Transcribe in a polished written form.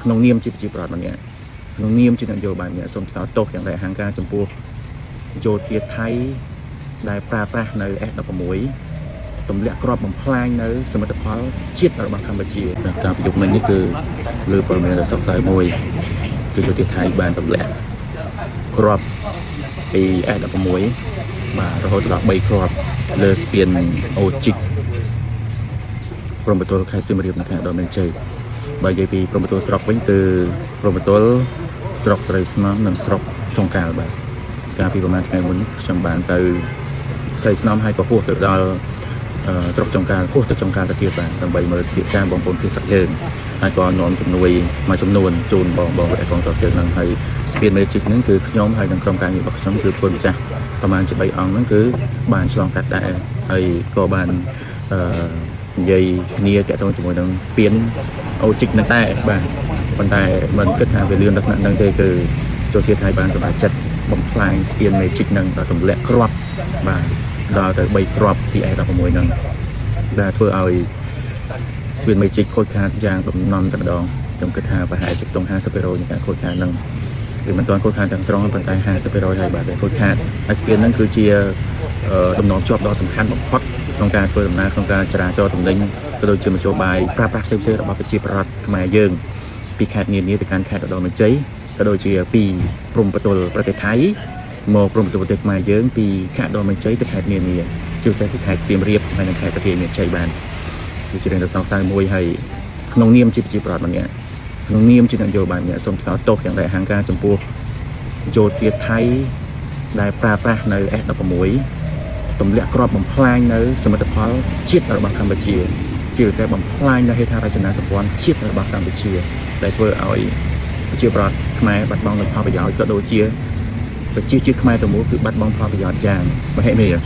ក្នុងនាមជាប្រជាពលរដ្ឋម្នាក់ក្នុងនាមជានយោបាយម្នាក់សូមថ្កោលទោសយ៉ាងដែកហាងការចំពោះយោធាថៃដែលប្រើប្រាស់នៅ S16 ទម្លាក់គ្រាប់បំផ្លាញនៅសមិទ្ធផលជាតិរបស់កម្ពុជាការប្រយុទ្ធមិញនេះគឺលើព័ត៌មានដ៏សោកសៅមួយគឺយោធាថៃបានទម្លាក់គ្រាប់ពី S16 បាទរហូតដល់3គ្រាប់លើស្ពានអូជីកព្រំប្រទល់ខេត្តសៀមរាបនិងខេត្តឧត្តរមានជ័យបើនិយាយពីព្រំប្រទល់ស្រុកវិញគឺព្រំប្រទល់ស្រុកស្រីស្នំនិងស្រុកចុងកាលបាទកាលពីប្រហែលថ្ងៃមុនខ្ញុំបានទៅស្រីស្នំហើយក៏ហួសទៅដល់អឺស្រុកចុងកាលហួសទៅចុងកាលទៅទៀតបាទដើម្បីមើលស្ពានការបងប្អូនភាសាយើងហើយក៏នាំជំនួយមួយចំនួនជូនបងបងវត្តកងទ័ពយើងនឹងហើយស្ពានមេជីកហ្នឹងគឺខ្ញុំហើយនិងក្រុមការងាររបស់ខ្ញុំគឺធ្វើម្ចាស់ប្រហែលជា3អង្គហ្នឹងគឺបានឆ្លងកាត់ដែរហើយក៏បានអឺនិយាយគ្នាតាក់ទងជាមួយនឹងស្ពានអូជីកនឹងដែរបាទប៉ុន្តែមិនគិតថាវាលឿនដល់ថ្នាក់ហ្នឹងទេគឺយោធាថៃបានសម្រេចចិត្តបំផ្លាញស្ពានមេជីកនឹងដល់ទម្លាក់គ្រាប់បាទដល់ទៅ3គ្រាប់ពី S16 ហ្នឹងដែលធ្វើឲ្យស្ពានមេជីកខូចខាតយ៉ាងដំណំតែម្ដងខ្ញុំគិតថាប្រហែលជាខ្ទង់50%នៃការខូចខាតហ្នឹងគឺមិនទាន់ខូចខាតទាំងស្រុងប៉ុន្តែ50%ហើយបាទដែលខូចខាតហើយស្ពានហ្នឹងគឺជាតំណភ្ជាប់ដ៏សំខាន់បំផុតក្នុងការធ្វើដំណើរក្នុងការចរាចរណ៍ទំនិញក៏ដូចជាមធ្យោបាយប្រើប្រាស់ផ្សេងៗរបស់ប្រជាពលរដ្ឋខ្មែរយើងពីខេត្តនានាទៅកាន់ខេត្តឧត្តរមានជ័យក៏ដូចជាពីព្រំប្រទល់ប្រទេសថៃមកព្រំប្រទល់ប្រទេសខ្មែរយើងពីខេត្តឧត្តរមានជ័យទៅខេត្តនានាជាពិសេសគឺខេត្តសៀមរាបហើយនិងខេត្តបន្ទាយមានជ័យបានវាជារឿងដ៏សោកសៅមួយហើយក្នុងនាមជាប្រជាពលរដ្ឋម្នាក់ក្នុងនាមជានយោបាយម្នាក់សូមថ្កោលទោសយ៉ាងដែកហាងការចំពោះយោធាថៃដែលប្រើប្រាស់នៅ S16 ទម្លាក់គ្រាប់បំផ្លាញនៅសមិទ្ធផលជាតិរបស់កម្ពុជា ជាពិសេសបំផ្លាញនៅហេដ្ឋារចនាសម្ព័ន្ធជាតិរបស់កម្ពុជា ដែលធ្វើឲ្យប្រជាពលរដ្ឋខ្មែរបាត់បង់នូវផលប្រយោជន៍ក៏ដូចជាប្រជាជាតិខ្មែរទាំងមូលគឺបាត់បង់ផលប្រយោជន៍យ៉ាងមហិមា។